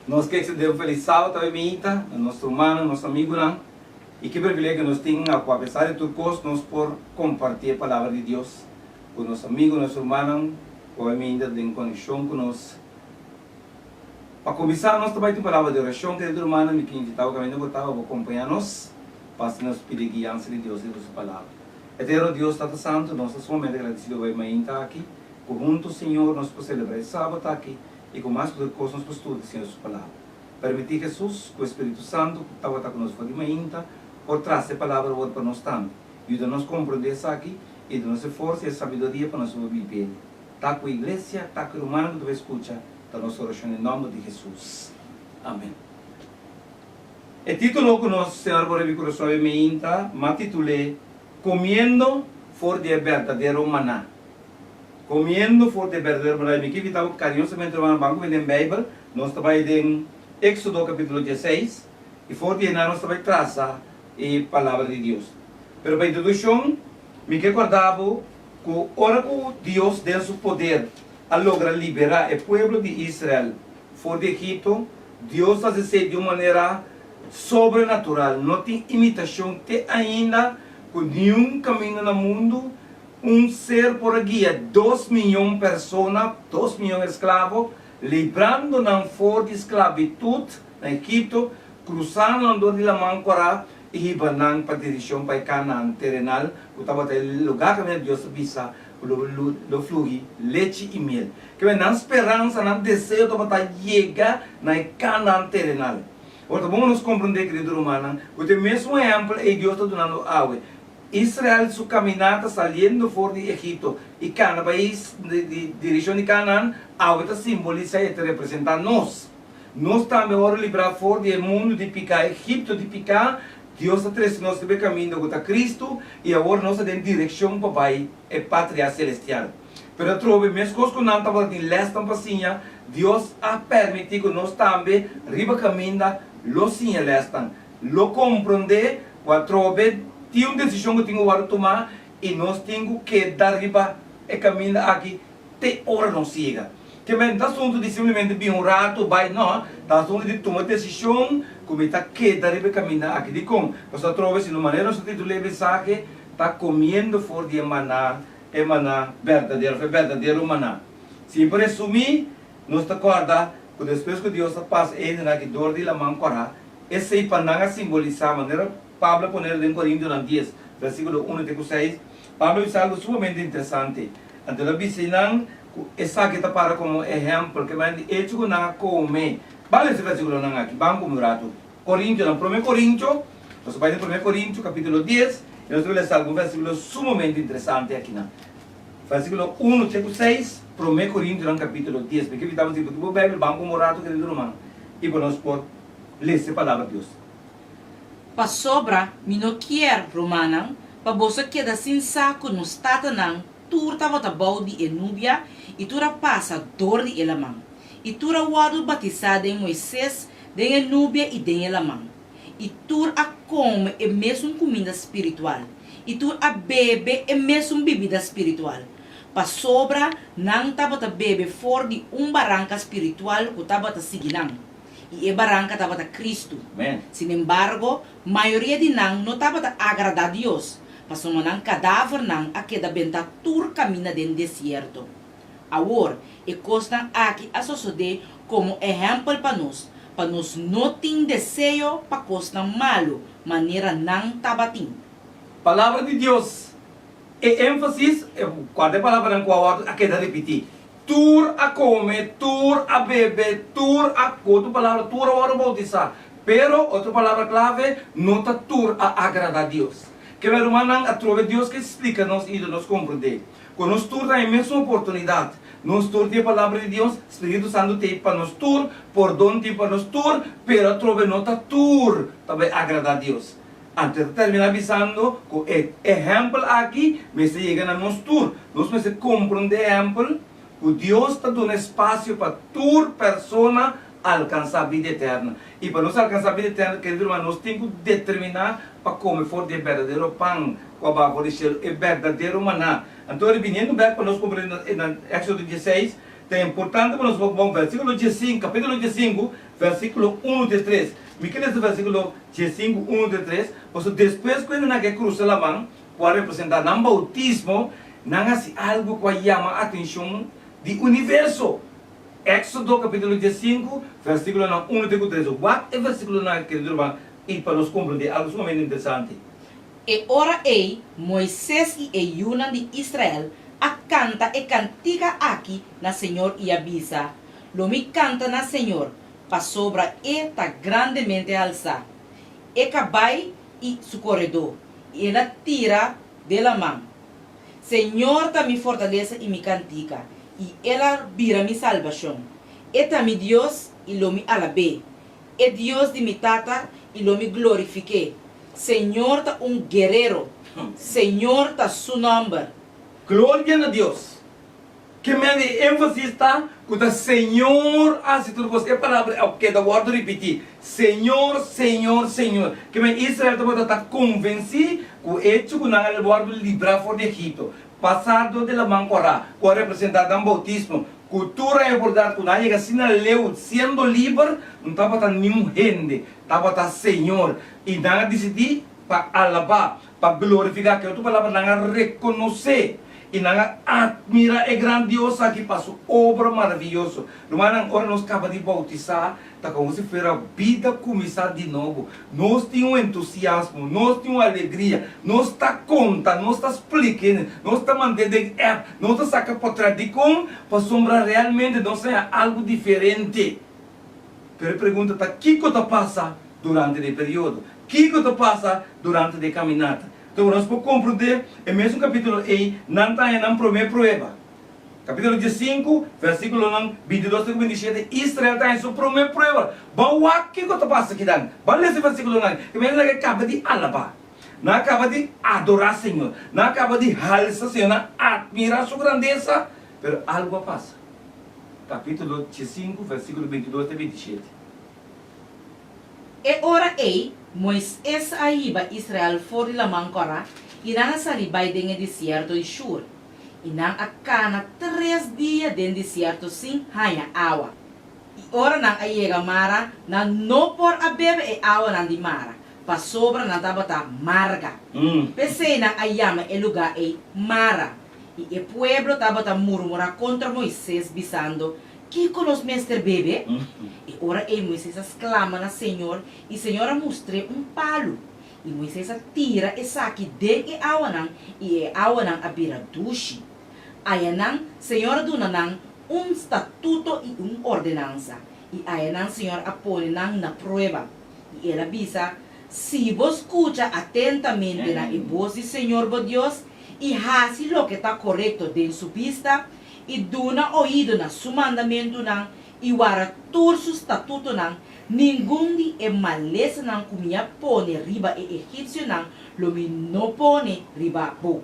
Nos ke eksende un felis sábado awe meinta na nos rumannan, nos amigunan, i ki privilegio nos tin a ku apesar di tur kos nos por kompartí e Palabra di Dios ku nos amigu, nos rumannan ku awe meinta ta den konekshon ku nos. Pa kuminsá nos ta bai tin palabra di orashon, kerido rumannan, mi ke invitá bo kaminda bo ta pa bo kompañá nos pa asina nos pidi guiansa di Dios den su Palabra. Eterno Dios, Tata Santu, nos ta sumamente agradesido bo e mainta aki, ku huntu, Señor, nos por selebrá e sábado aki, i ku mas ku tur kos nos por studia Señor su Palabra. Permití Hesus, ku e Spiritu Santu ku tabata ku nos for di mainta, por trase e Palabra awor pa nos tambe. Yuda nos komprondé esaki i duna nos e forsa i e sabiduria pa nos por bibi'é. Ta ku iglesia, ta ku e rumannan ku ta bai skucha, ta nos orashon den nòmber di Hesus. Amen. E título ku nos Señor por riba kurason e mainta, m'a titul'é, Komiendo for di e berdadero maná. Comiendo for di e berdadero maná. I mi ke invitá bo cariñosamente rumannan ban cu mi den Bijbel. Nos ta bai den Éxodo capítulo dieseis i for di einan nos ta bai traza e Palabra di Dios. Pero pa introduccion mi ke corda bo cu ora cu Dios den su poder a logra libera e pueblo di Israel for di Egipto, Dios a haci esey di un manera sobrenatural. No tin imitacion te ainda cu niun caminda na mundo Un ser por a guia dos miyon persona, dos miyon esklabo, librando nan for di sklabitut na Egipto, krusando nan dor di Laman Kòrá i hiba nan pa direkshon pa e Kanaan terenal, ku tabata e lugá kaminda Dios a bisa ku lo lo fluhi lechi i miel. Kibè nan speransa, nan deseo tabata yega na e Kanaan terenal. Awor ta bon pa nos komprondé, kerido rumannan, ku ta e mesun ehèmpel ei Dios ta dunando awe. Israel su caminata saliendo for di Egipto y cana bay di direccion di Canaan, awe ta simbolisa y ta representa nos. Nos tambe ora libra for di e mundo di pica, Egipto di pica, Dios a trece nos riba e caminda cu ta Cristo y awor nos ta den direccion pa bay e patria celestial. Pero atrobe, mescos cu nan tabata tin lesnan pa siña, Dios a permiti cu nos tambe riba caminda lo siña lesnan. Lo komprondé ku atrobe tin un desishon ku tin ku wòrdu tumá i nos tin ku keda riba e kaminda aki te ora nos yega. Ke men ta asuntu di simplemente bin un ratu bai, no, ta asuntu di tuma desishon ku mi ta keda riba e kaminda aki. Dikon? Pasobra atrobe si no manera nos ta titul'é e mensahe ta komiendo for di e maná, e maná berdadero òf e berdadero maná. Si mi por resumí, nos ta kòrda ku despues ku Dios a pasa e hendenan aki dor di Laman Kòrá, Esei pa nan a simbolisá, manera Pablo a ponel den Korintionan dies, versíkulo unu te ku seis. Pablo a bisa algu sumamente interesante. Anto el a bisa nan ku esaki ta para komo ehèmpel, ke manera di echo ku nan a kome. Ban lesa e versíkulonan aki, ban ku mi un ratu. Korintionan, Promé Korintio, nos a bai den Promé Korintio kapítulo dies, i nos ta lesa algun versíkulo sumamente interesante akinan. Versíkulo unu te ku seis, Promé Korintionan kapítulo dies. Mi ke invitá bo si bo tin bo Beibel, ban ku mi un ratu, kerido ruman, i pa nos por. Lesa e Palabra Dios. Pasobra mi no kier, rumannan, pa boso keda sin sa ku nos tatanan tur tabata bou di e nubia i tur a pasa dor di e laman, i tur a wòrdu batisá den Moises den e nubia i den e laman, i tur a kome e mesun kuminda spiritual, i tur a bebe e mesun bibida spiritual, pasobra nan tabata bebe for di un baranka spiritual ku tabata sigui nan. i e baranka tabata Kristu. Sinembargo, mayoria di nan no tabata agradá Dios, pasobra nan kadavernan a keda bentá tur kaminda den desierto. Awor, e kosnan aki a sosodé komo ehèmpel pa nos, pa nos no tin deseo pa kosnan malu manera nan tabatin. Palabra di Dios, E énfasis, Kualta e palabranan ku a wòrdu a keda ripití? Tur a come, tur a bebe, tur a, cu otro palabra, tur a worde bautisa. Pero, otro palabra clave, no ta tur a agrada Dios. Keme rumannan, atrobe Dios ke splica nos y yuda nos comprende cu nos tur ta e mesun oportunidad. Nos tur tin e palabra di Dios, Spiritu Santo t'ey pa nos tur, pordon tin pa nos tur, pero atrobe no ta tur ta bay agrada Dios. Anto e ta termina bisando cu e ehempel aki mester yega na nos tur. Nos mester comprende ehempel cu Dios ta duna espacio pa tur persona alcansa bida eterna. Y pa nos alcansa bida eterna, querido hermano, nos tin cu determina pa come for di e berdadero pan cu a baha for di cielo, e berdadero maná. Anto, biniendo bek pa nos comprende na Exodo dieseis. Ta importante pa nos wak bon versikulo diesinku, kapítulo diesinku, versikulo unu te tres. Mi ke lesa versikulo diesinku, unu te tres, pasobra despues ku hendenan ke krusa laman, ku a representá nan boutismo, nan hasi algu ku a yama atenshon di universo. Éksodo kapítulo diesinku, versikulonan unu te ku tres. Wak e versikulonan aki, kerido ruman, i pa nos komprendé algu sumamente interesante. E ora ei Moises i e yunan di Israel a kanta e kantika aki na señor i a bisa, Lo mi kanta na señor, pasobra e ta grandemente halsá. E kabai i su koredó, i el a tira den laman. Señor ta mi fortalesa i mi kantika, i el a bira mi salbashon. E ta mi Dios, i lo mi alab'é, e Dios di mi tata, i lo mi glorifik'é. Señor ta un guerero, Señor ta su nomber. Gloria na Dios! Ke men e énfasis ta ku ta Señor a hasi tur kos. E palabra a keda wòrdu ripití, Señor, Señor, Señor. Ke men Israel tabata ta konvensí ku e echo ku nan a wòrdu librá for di Egipto, pasá dor di Laman Kòrá, ku a representá nan boutismo, ku tur a importá ku nan a yega asina leu siendo liber, no tabata niun hende, tabata Señor. I nan a disidí pa alabá, pa glorifiká, ke otro palabra nan a rekonosé i nan a atmirá e gran Dios aki pa su obra maravioso. Rumannan, ora nos kaba di boutisá, ta komo si fuera bida kuminsá di nobo. Nos tin un entusiasmo, nos tin un alegria, nos ta konta, nos ta splika hende, nos ta mand'é den app, nos ta saka potrèt. Dikon? Pasobra realmente nos haña algu diferente. Pero e pregunta ta, kiko ta pasa durante di e periodo? Kiko ta pasa durante di e kaminata? Enton nos por komprondé e mesun kapítulo ei, nan ta haña nan promé prueba. Kapítulo diesinku, versíkulonan bintidos te ku bintishete, Israel ta haña su promé prueba. Ban wak kiko ta pasa kidan. Ban lesa e versíkulonan. E mester nan a kaba di alabá. Nan a kaba di adorá Señor. Nan a kaba di halsa Señor. Nan a atmirá Su grandesa. Pero algu a pasa. Kapítulo diesinku, versíkulo bintidos te bintishete. E ora ei, Moises a hiba Israel for di Laman Kòrá, i nan a sali bai den e desierto di Shur. I nan a kana tres dia den desierto sin haña awa. I ora nan a yega Mara, nan no por a bebe e awanan di Mara, pasobra nan tabata marga. P'esei nan a yama e lugá ei Mara. I e pueblo tabata murmurá kontra Moises, bisando, Kiko nos mester bebe? E ora ei Moises a sklama na señor, i señor a mustr'é un palu. I Moises a tira esaki den e awanan, i e awanan a bira dushi. Ayanan señor a duna nan un statuto i un ordenansa, i ayanan señor a pone nan na prueba. I el a bisa, Si bo skucha atentamente na e bos di señor bo Dios, i hasi loke ta korekto den su bista, i duna oido na su mandamentunan i wara tur su statutonan, ningun di e malesanan ku mi a pone riba e egipsionan lo mi no pone riba bo,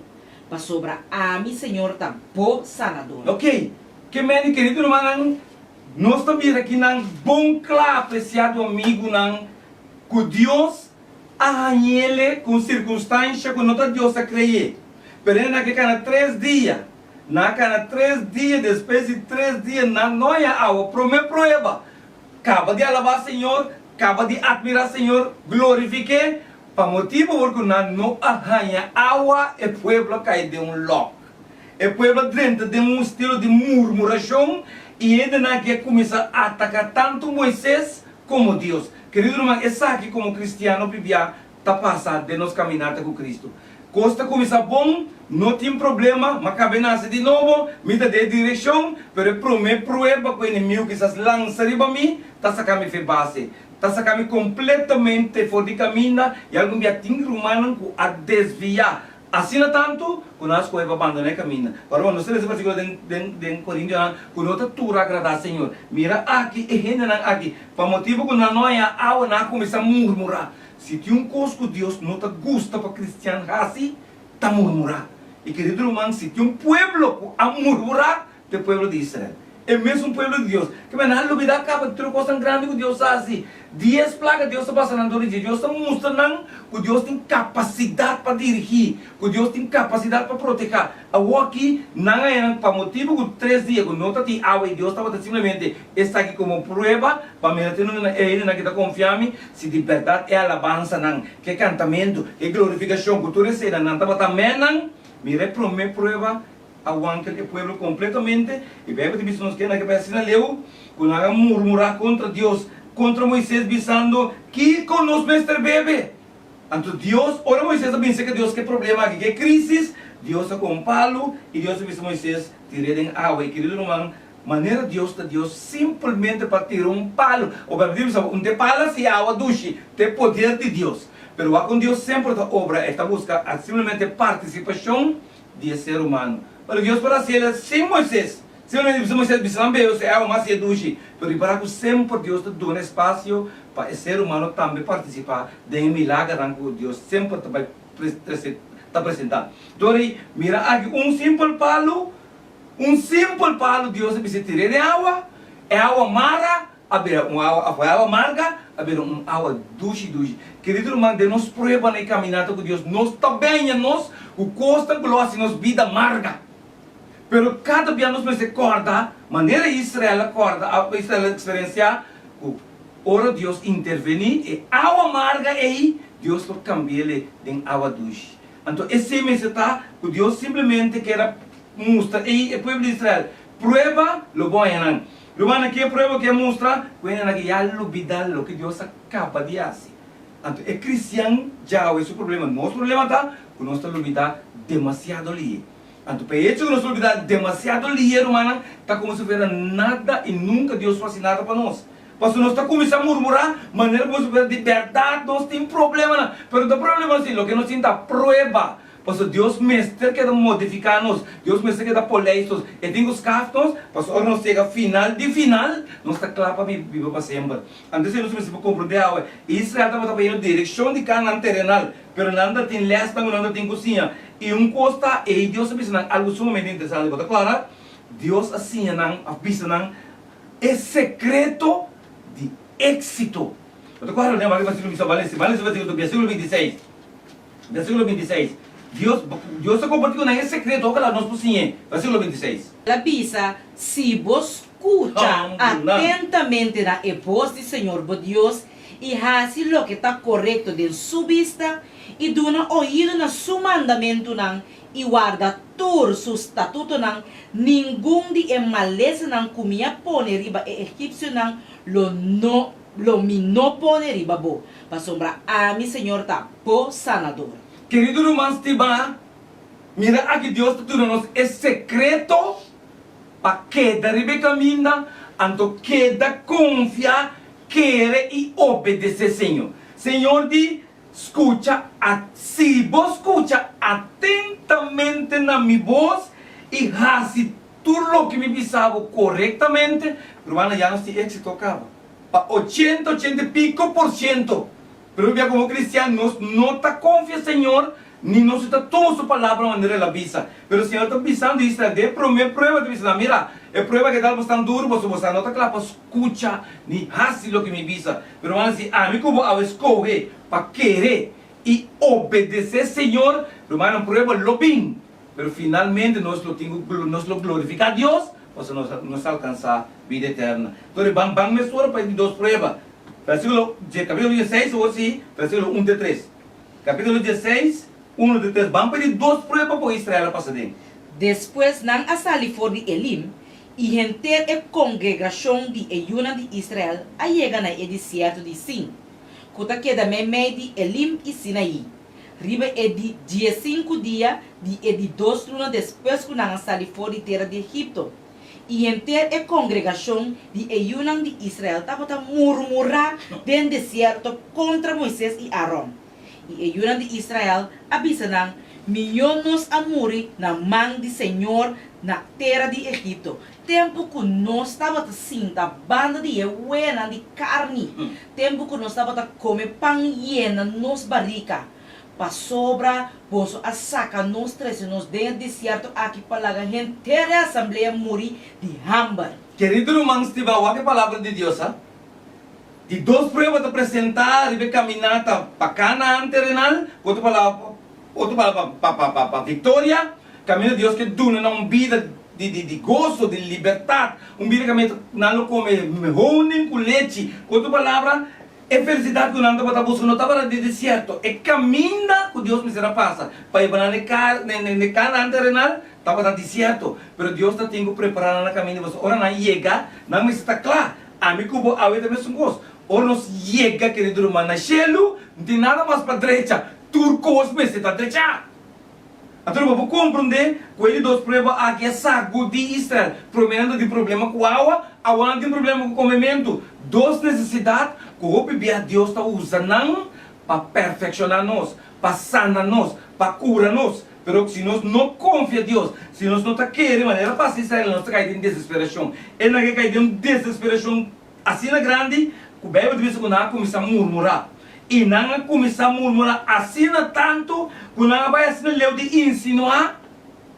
pasobra ami, Señor, ta bo Sanador. Ok, ke meni kerido rumannan, nos ta mira kinan bon kla, apresiado amigunan, ku Dios a hañ'ele ku un sirkunstansha ku no ta Dios a krey'é, pero e na ke kana tres dia. Nan a kana tres dia, despues di tres dia nan no haña awa. Promé prueba, kaba di alabá Señor, kaba di atmirá Señor, glorifik'é, pa motibu awor ku nan no a haña awa, e pueblo a kai den un lòk. E pueblo a drenta den un estilo di murmurashon i hendenan aki a kuminsá ataká tantu Moisés komo Dios. Kerido ruman, esaki komo kristiano bibiá ta pasa den nos kaminata ku Kristu. Kos ta kuminsá bon, no tin problema, m'a kabe nase di nobo, mi ta den e direkshon, pero e promé prueba ku enemigu kisas lansa riba mi ta saka mi fe base, ta saka mi kompletamente for di kaminda i algun bia tin rumannan ku a desviá asina tantu ku nan a skohe pa bandoná e kaminda. Ora nos ta lesa e versíkulo den den den Korintionan ku no ta tur agradá Señor. Mira aki e hendenan aki, pa motibu ku nan no haña awa nan a kuminsá murmurá. Si tin un kos ku Dios no ta gusta pa kristian hasi, ta murmurá. I kerido ruman, si tin un pueblo ku a murmurá, ta e pueblo di Israel. E mesun pueblo di Dios. Ke men a lubidá kaba tur e kosnan grandi ku Dios a hasi. Dies plaga Dios ta pasa nan dor di dje. Dios ta mustra nan ku Dios tin kapasidat pa dirigí, ku Dios tin kapasidat pa protehá. Awoki nan a haña nan pa motibu ku tres dia ku no ta tin awa i Dios tabata simplemente esaki komo prueba pa mira tin un e hendenan ki ta konfia mi si di bèrdat e alabansanan, ku e kantamentu, ku e glorifikashon, ku tur eseinan nan tabata mènan. Mira e promé prueba a wankel e pueblo kompletamente, i Beibel ta bisa nos ke nan ke bai asina leu ku nan a murmurá kontra Dios, kontra Moisés, bisando, Kiko nos mester bebe? Anto Dios, ora Moisés a bin serka Dios ku e problema aki, ku e krísis, Dios a kohe un palu i Dios a bisa Moisés, Tir'é den awa. I kerido ruman, manera Dios ta Dios simpelmente pa tira un palu, o pa bisa un te pala si awa dushi, ta e poder di Dios. Pero wak un Dios semper ta obra, e ta buska simplemente partisipashon di e ser humano. Pero Dios por hasi el sin Moisés. Simplemente bisa Moisés, bisa nan bebe e awa mas si e dushi. Pero ripara ku semper Dios ta duna espasio pa e ser humano tambe partisipá den e milagernan ku Dios semper ta bai trese, ta presentá. Dor ei, mira aki un simpel palu, un simpel palu Dios a bisa tir'é den awa, e awa mara, A bira un awa afuera, awa marga, a bira un awa dushi dushi. Kerido ruman, den nos prueba na e kaminata ku Dios, nos ta beña nos ku kosnan ku lo hasi nos bida marga. Pero kada bia nos mester kòrda, manera Israel a kòrda, Israel a eksperensiá, ku ora Dios intervení, e awa marga ei, Dios lo kambi'el den awa dushi. Anto esei mester ta ku Dios simplemente kier a mustra ei e pueblo di Israel, Prueba lo bo haña nan. Rumannan, ki e prueba ku e mustra ku hendenan aki ya lubidá loke Dios a kaba di hasi? Anto e kristian djawe su problema, nos problema ta ku nos ta lubidá demasiado lihe. Anto pa e hecho ku nos ta lubidá demasiado lihe, rumannan, ta komo si fuera nada i nunka Dios por hasi nada pa nos. Pasobra nos ta kuminsá murmurá manera komo si fuera di bèrdat nos tin problemanan. Pero no ta problema si, loke nos tin ta prueba. Pasobra Dios mester keda modifiká nos, Dios mester keda poleis nos, E tin ku skaf nos, pasobra ora nos yega final di final, nos ta kla pa biba pa semper. Anto esei nos mester por komprondé awe. Israel tabata bai na direkshon di Kanaan terenal, pero nan ta tin lèsnan ku nan ta tin ku siña. I un kos ta, ei Dios a bisa nan algu sumamente interesante. Bo ta kòrda? Dios a siña nan, òf bisa nan, e sekreto di éksito. Bo ta kòrda? Wak e versíkulo bisa, bal e versíkulo, versíkulo 26. Versíkulo 26, Dios, Dios ta kompartí ku nan e sekreto, ojalá nos por siñ'é. Versíkulo 26. El a bisa, Si bo skucha atentamente na e bos di Señor bo Dios i hasi loke ta korekto den su bista i duna oido na su mandamentunan i warda tur su statutonan, ningun di e malesanan ku mi a pone riba e egipsionan lo no lo mi no pone riba bo, pasobra ami, Señor, ta bo Sanador. Kerido ruman stimá, mira aki Dios ta duna nos e sekreto pa keda riba e kaminda, anto keda konfia, kere i obedesé Señor. Señor di, Skucha a, si bo skucha atentamente na mi bos i hasi Tur loke mi bisa bo korektamente, rumannan ya nos tin éksito kaba. Pa ochenta, ochenta i piko por siento. Pero mi bia komo kristian nos no ta konfia Señor ni nos no ta tuma su palabra manera el a bisa. Pero Señor ta bisando Israel den e promé prueba ta bisa nan, mira, e prueba ke tal bo stan duru boso boso no ta kla pa skucha ni hasi loke mi bisa. Pero rumannan si ami ku bo awe skohe pa kere i obedesé Señor, rumannan prueba lo bin. Pero finalmente nos lo tin cu nos lo glorifica Dios pasobra nos nos a alcansa bida eterna. Entonces ban ban mesora pa e di dos prueba. Versiculo dje capitulo dieseis awor si versiculo un te tres. Capitulo dieseis uno te tres ban pa e di dos prueba cu Israel a pasa den. Despues nan a sali for di Elim, i henter e kongregashon di e yunan di Israel a yega na e desierto di Sin, ku ta keda meimei di Elim i Sinaí. Riba e di diesinku dia di e di dos luna despues ku nan a sali for di tera di Egipto. I henter e kongregashon di e yunan di Israel tabata murmurá den desierto kontra Moises i Aron. I e yunan di Israel a bisa nan, Mihó nos a muri na man di señor na tera di Egipto, tempu ku nos tabata sinta banda di e weanan di karni, tempu ku nos tabata kome pan yena nos barika, pasobra boso a saka nos trese nos den e desierto aki pa laga henter e asamblea muri di hamber. Kerido ruman stima, wak e palabra di Dios, ha. Di dos prueba ta presentá riba e kaminata pa Kanaan terenal, ku otro palabra, otro palabra pa pa pa pa viktoria, kaminda Dios ke duna nan un bida di di di goso, di libertat, un bida kaminda nan lo kome honing ku lechi, ku otro palabra, E felisidat ku nan tabata buska no tabata di desierto. E kaminda ku Dios mester a pasa pa hiba nan n'e Kanaan terenal tabata desierto. Pero Dios ta tin ku prepará nan na kaminda pasobra ora nan yega, nan mester ta kla. Ami ku bo awe ta mesun kos. Ora nos yega, kerido ruman, na shelu, no tin nada mas pa drecha. Tur kos mester ta drechá. Anto bo por komprondé ku e di dos prueba aki a sagudí Israel. Promé nan ta tin problema ku awa, awor nan tin problema ku komementu. Dos nesesidat ku hopi bia Dios ta usa nan pa perfekshoná nos, pa sana nos, pa kura nos. Pero si nos no konfia Dios, si nos no ta kere manera pasa Israel, nos ta kai den desesperashon. E nan ke kai den un desesperashon asina grandi ku Beibel ta bisa ku nan a kuminsá murmurá. I nan a kuminsá murmurá asina tantu ku nan a bai asina leu di insinuá,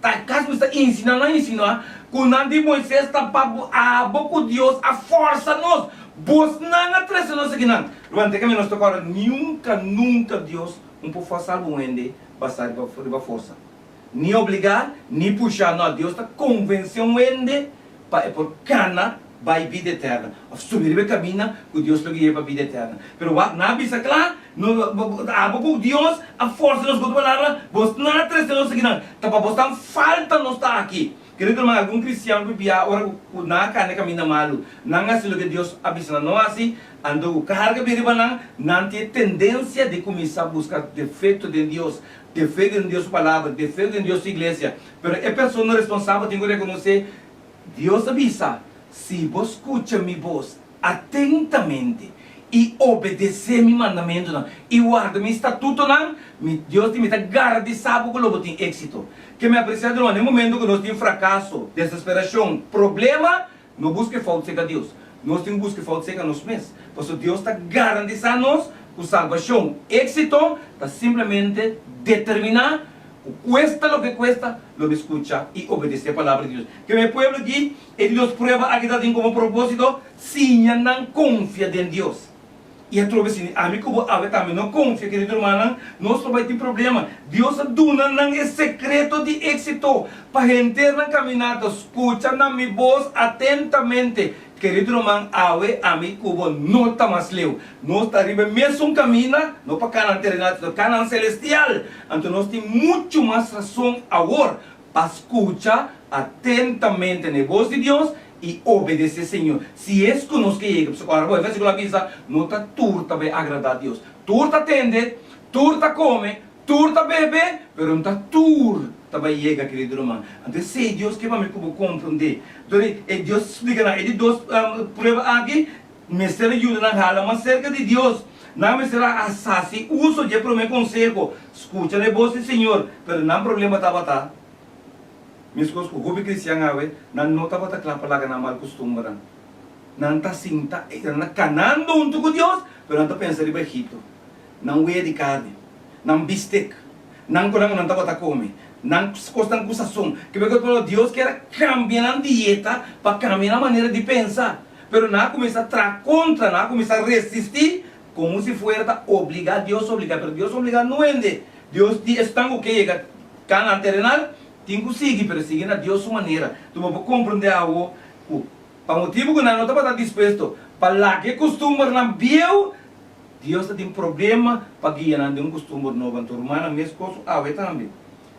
ta kas mi sta insinuá, nan a insinuá, ku nan di Moisés ta pa abo ku Dios a fòrsa nos, bosnan a trese nos akinan. Ruman, te kami nos ta kòrda, nunka, nunka Dios un por fòrsa algun hende basá riba forsa. Ni obligá, ni pushá, no, Dios ta konvensé un hende pa e por kana bai bida eterna, òf subi riba e kaminda ku Dios lo gui'é pa bida eterna. Pero wak, nan a bisa kla, no, abo ku Dios a forsa nos ku otro palabra, bos nan a trese nos akinan, ta pa bos tan falta nos ta aki. Kerido hermano, algun kristian ku bia ora ku nan a kana e kaminda malu, nan a hasi loke Dios a bisa nan no hasi, anto ku karga bin riba nan, nan tin e tendensia di kuminsá buska defekto den Dios, Defekto den Dios su Palabra, defekto den Dios su iglesia. Pero e persona responsabel tin ku rekonosé, Dios a bisa, Si bo skucha mi bos atentamente i obedesé mi mandamentunan i warda mi statutonan, mi Dios di mi ta garantisa bo ku lo bo tin éksito. Ke mi apresiá durante e momento ku nos tin frakaso, desesperashon, problema, No buska e fout serka Dios. Nos tin ku buska e fout serka nos mes. Pasobra Dios ta garantisá nos ku salbashon, éksito, ta simplemente determiná ku kuesta loke kuesta, lo mi skucha i obedesé e Palabra di Dios. Keme e pueblo aki, e di dos prueba aki ta tin komo propósito siña nan konfia den Dios. I atrobe si ami ku bo awe tambe no konfia, kerido rumannan, nos lo bai tin problema. Dios a duna nan e sekreto di éksito pa henter nan kaminata. Skucha na mi bos atentamente. Kerido ruman, awe ami ku bo no ta mas leu. Nos ta riba e mesun kaminda, no pa Kanaan terenal, sino Kanaan selestial. Anto nos tin muchu mas rason awor pa skucha atentamente na e bos di Dios i obedesé Señor. Si es ku nos ke yega, pasobra ora bo e versíkulo a bisa, no ta tur ta bai agradá Dios. Tur ta tende, tur ta kome, tur ta bebe, pero no ta tur ta bai yega, kerido ruman. Anto esei Dios ke pa mi ku bo komprondé. Dor e Dios splika nan e di dos prueba aki, mester a yuda nan hala mas serka di Dios. Nan mester a hasi uso dje promé konseho, skucha na e bos di Señor. Pero nan problema tabata, Meskos ku hopi kristian awe, nan no tabata kla pa laga nan mal kustumbernan. Nan ta sinta, nan ta kanando huntu ku Dios, pero nan ta pensa riba Egipto, nan wea di karni, nan bistek, nan konan ku nan tabata kome, nan kosnan ku sason. Ke mekor palabra, Dios kier a kambia nan dieta pa kambia nan manera di pensa. Pero nan a kuminsá traha kontra, nan a kuminsá resistí komo si fuera ta obligá Dios obligá. Pero Dios obligá no hende. Dios di esnan ku ke yega Canaan terenal tin ku sigui, pero sigui na Dios su manera. Tu bo por komprondé awo ku pa motibu ku nan no tabata dispuesto pa laga e kustumbernan bieu, Dios ta tin problema pa guia nan den un kustumber nobo. Anto rumannan, meskos ku awe tambe,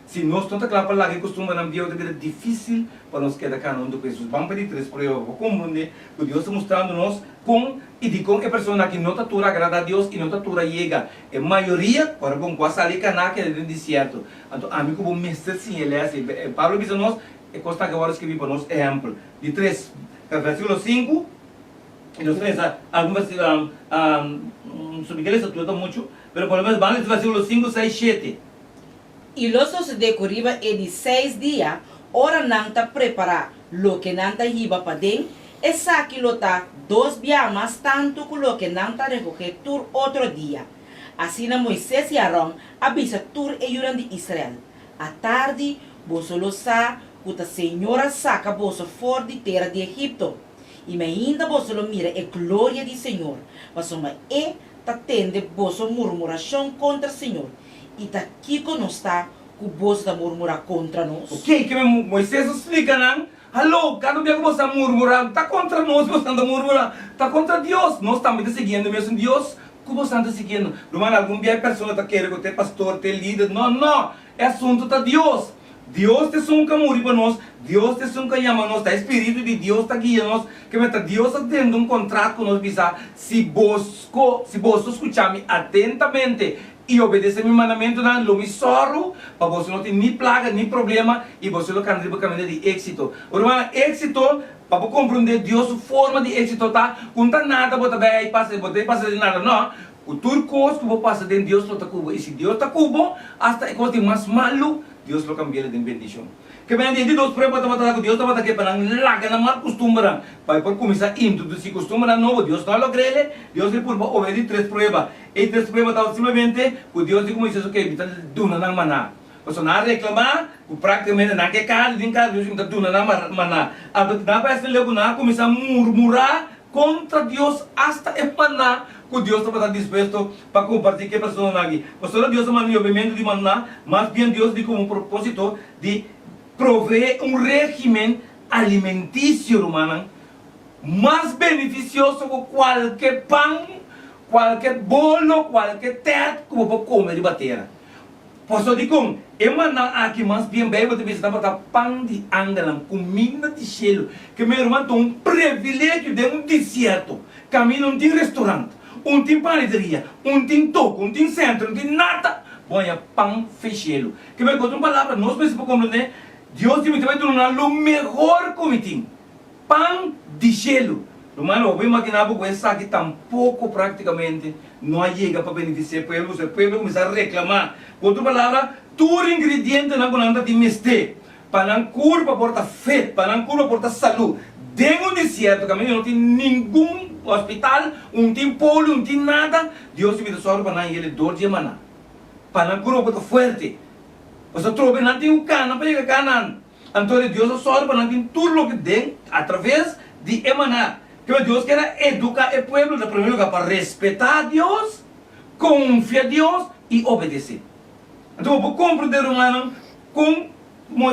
si nos no ta kla pa laga e kustumbernan bieu, ta bira difísil pa nos keda kana huntu ku Hesus. Ban pa di tres prueba pa komprondé ku Dios ta mustrando nos kon i dikon e persona aki no ta tur agradá Dios i no ta tur a yega. E mayoria, ora bon ku a sali kaná keda den desierto. Anto ami ku bo mester siña e lès ei. Pablo bisa nos, e kosnan ke wòrdu skirbí pa nos ehèmpel. Di tres, versíkulo sinku, i nos pensa algun versíkulo, so mi ke lesa tur, ta muchu, pero por lo menos ban lesa versíkulo sinku, seis, shete. I lo sosodé ku riba e di seis dia, ora nan ta prepará loke nan ta hiba paden, esaki lo ta dos bia mas tantu ku loke nan ta rekogé tur otro dia. Asina Moises i Aron a bisa tur e yunan di Israel, Atardi boso lo sa ku ta señor a saka boso for di tera di Egipto. I mainta boso lo mira e gloria di Señor, pasobra E ta tende boso murmurashon kontra Señor. I ta kiko nos ta ku boso ta murmurá kontra nos? Oke, keme Moisés a splika nan, Haló, kada un bia ku boso ta murmurá, ta kontra nos boso ta murmurá, ta kontra Dios. Nos tambe ta siguiendo e mesun Dios ku boso ta siguiendo. Ruman, algun bia e persona ta kere ku ta e pastor, ta e lider. No, no! E asuntu ta Dios. Dios ta esun ku a muri pa nos, Dios ta esun ku a yama nos, ta e Spiritu di Dios ta guia nos. Keme ta Dios a tende un kontrat ku nos bisa, Si bosko, si boso skucha mi atentamente i obedesé mi mandamentunan, lo mi sòru pa boso no tin ni plaga ni problema i boso lo kana riba kaminda di éksito. Rumannan, éksito, pa bo komprondé Dios su forma di éksito ta ku no ta nada bo ta bai pasa, bo ta bai pasa den nada, nò. Ku tur kos ku bo pasa den Dios lo ta ku bo, i si Dios ta ku bo, asta e kos di mas malu, Dios lo kambi'el den bendishon. Ke menen di e di dos prueba tabata ku Dios tabata ke pa nan laga nan mal kustumbernan, pa e por kuminsá introdusí kustumbernan nobo. Dios no a logr'el, Dios di purba obra e di tres prueba. E tres prueba tabata simplemente ku Dios di ku Moisés, Oke, mi ta duna nan maná. Pasobra nan a reklamá ku práktikamente nan ke karni den karni, Dios di mi ta duna nan maná. Anto nan a parse leu ku nan a kuminsá murmurá kontra Dios asta e maná ku Dios tabata dispuesto pa kompartí ku e personanan aki. Pasobra Dios a manda yobimentu di maná, mas bien Dios di komo propósito di proveé un régimen alimentisio, rumannan, mas benefisioso ku kualke pan, kualke bolo, kualke tèrt ku bo por kome riba tera. Pasobra dikon e maná aki mas bien Beibel ta bisa tabata pan di angelnan, kuminda di shelu. Ke mi ruman ta un privilegio den un desierto, kaminda un tin restaurant, un tin panaderia, un tin toko, un tin sentro, un tin nada, bo haña pan fe shelu. Ke mi ku otro palabra nos mester por komprendé, Dios di mi ta bai duna nan lo mehor ku mi tin. Pan di shelu. Rumannan, bo por imaginá bo ku esaki tampoko práktikamente no a yega pa benefisiá e pueblo, pasobra e pueblo a kuminsá reklamá. Ku otro palabra, tur ingredientenan ku nan ta tin mester pa nan kurpa por ta fit, pa nan kurpa por ta salú, den un desierto kaminda no tin ningun hospital, un tin poli, un tin nada, Dios tin mester sòru pa nan yele dor di e maná, pa nan kurpa por ta fuerte. Pasobra trobe nan tin ku kana pa yega Kanaan. Anto di Dios a sòru pa nan tin tur loke den atraves di e maná. Kiko Dios kier a eduká e pueblo? Na promé lugá pa respetá Dios, konfia Dios i obedesé. Anto bo por komprendé, rumannan, kon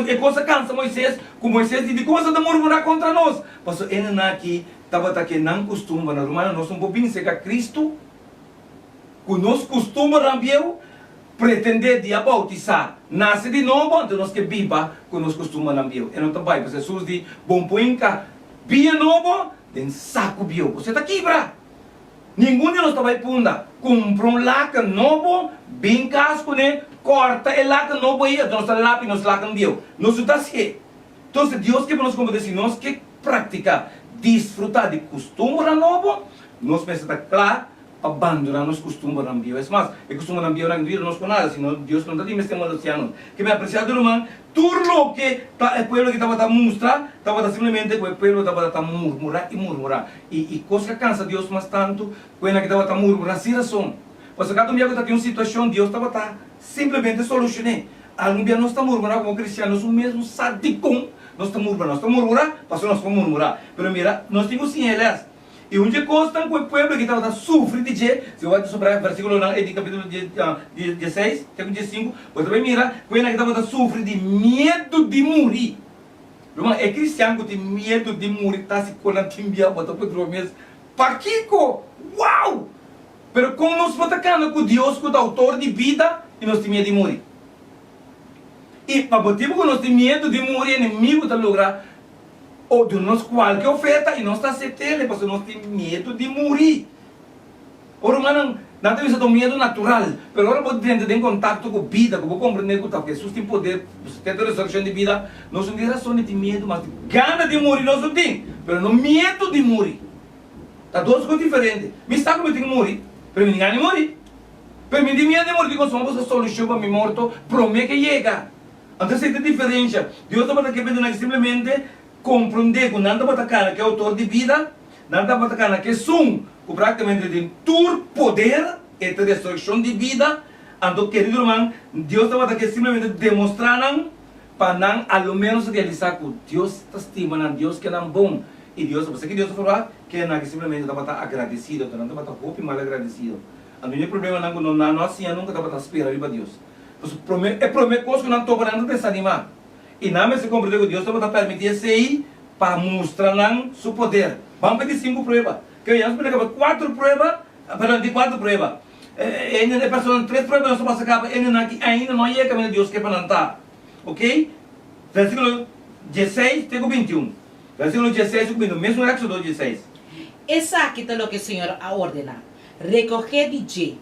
e kos a kansa Moisés, ku Moisés di, Dikon boso ta murmurá kontra nos? Pasobra e nan aki tabata ke nan kustumbernan. Rumannan, nos no por bini serka Kristu Ku nos kustumbernan bieu, pretendé di a boutisá, nase di nobo, anto nos ke biba ku nos kustumbernan bieu. E no ta bai, pasobra Hesus di, Bon por hinka biña nobo den saku bieu, pasobra e ta kibra. Ningun di nos ta bai punda, kumpra un laken nobo, bin kas kuné, kòrta e laken nobo ei, anto nos ta lapi nos laken bieu. Nos no ta hasié. Entonces Dios ke pa nos komprendé si nos ke praktiká, disfrutá di kustumbernan nobo, nos mester ta kla pa bandoná nos kustumbernan bieu. Es mas, e kustumbernan bieunan no yuda nos ku nada, sino Dios no ta tin mester molestiá nos. Ke mi apresiá di ruman, tur loke ta e pueblo aki tabata mustra, tabata simplemente ku e pueblo tabata ta murmurá i murmurá. I i kos ku a kansa Dios mas tantu, ku esnan ki tabata murmurá sin rason. Pasobra kada un bia ku ta tin un situashon, Dios tabata simplemente solushoné. Algun bia nos ta murmurá komo kristian, nos un mesmu sa dikon nos ta murmurá. Nos ta murmurá pasobra nos por murmurá. Pero mira, nos tin ku siña e lès. I un dje kosnan ku e pueblo aki tabata sufri di dje, si bo bai ta sobra e versíkulonan ei di kapítulo dieseis te ku diesinku, bo ta bai mira ku e nan tabata sufri di miedu di muri. Ruman, e kristian ku tin miedu di muri ta hasi ku nan tin bia bo ta puntra bo mes, Pakiko? Wow! Pero kon nos por ta kana ku Dios ku ta outor di bida i nos tin miedu di muri? I pa motibu ku nos tin miedu di muri, enemigu ta logra O duna nos kualke oferta i nos ta asept'el pasobra nos tin miedu di muri. O rumannan, nan ta bisa ta un miedu natural, pero ora bo drenta den kontakto ku bida, ku bo komprendé ku ta Hesus tin poder te ta resurekshon di bida, nos no tin rason di tin miedu mas. Gana di muri nos no tin, pero no miedu di muri. Ta dos kos diferente. Mi sa ku mi tin ku muri, pero mi tin gana di muri. Pero mi tin miedu di muri dikon so mi buska solushon pa mi morto promé ke yega. Anto esei ta diferensha. Dios tabata ke bende nan simplemente komprondé ku nan tabata kana ku e outor di bida, nan tabata kana ku esun ku praktikamente tin tur poder, e ta resurekshon di bida. Anto, kerido ruman, Dios tabata ke simplemente demostrá nan pa nan a lo ménos realisá ku Dios ta stima nan, Dios ke nan bon. I Dios a pasobra ki Dios a forma ken nan ki simplemente tabata agradesido, anto nan tabata hopi mal agradesido. Anto e problemanan ku nan no a siña nunka tabata spera riba Dios. Pasobra prome e prome kos ku nan topa nan ta desanimá. I nan mester komprendé ku Dios tabata permití esei pa mustra nan su poder. Ban pa e di sinku prueba. Ke nos mira kaba kuater prueba, perdon, di kuater prueba. E e personanan tres prueba nos a pasa kaba, e nan aki ainda no a yega kaminda Dios ke pa nan ta. Oke? Versíkulo dieseis te ku bintiun. Versíkulo dieseis te ku bintiun, mesun Éksodo dieseis. Esaki ta loke Señor a ordená, Rekohé di dje,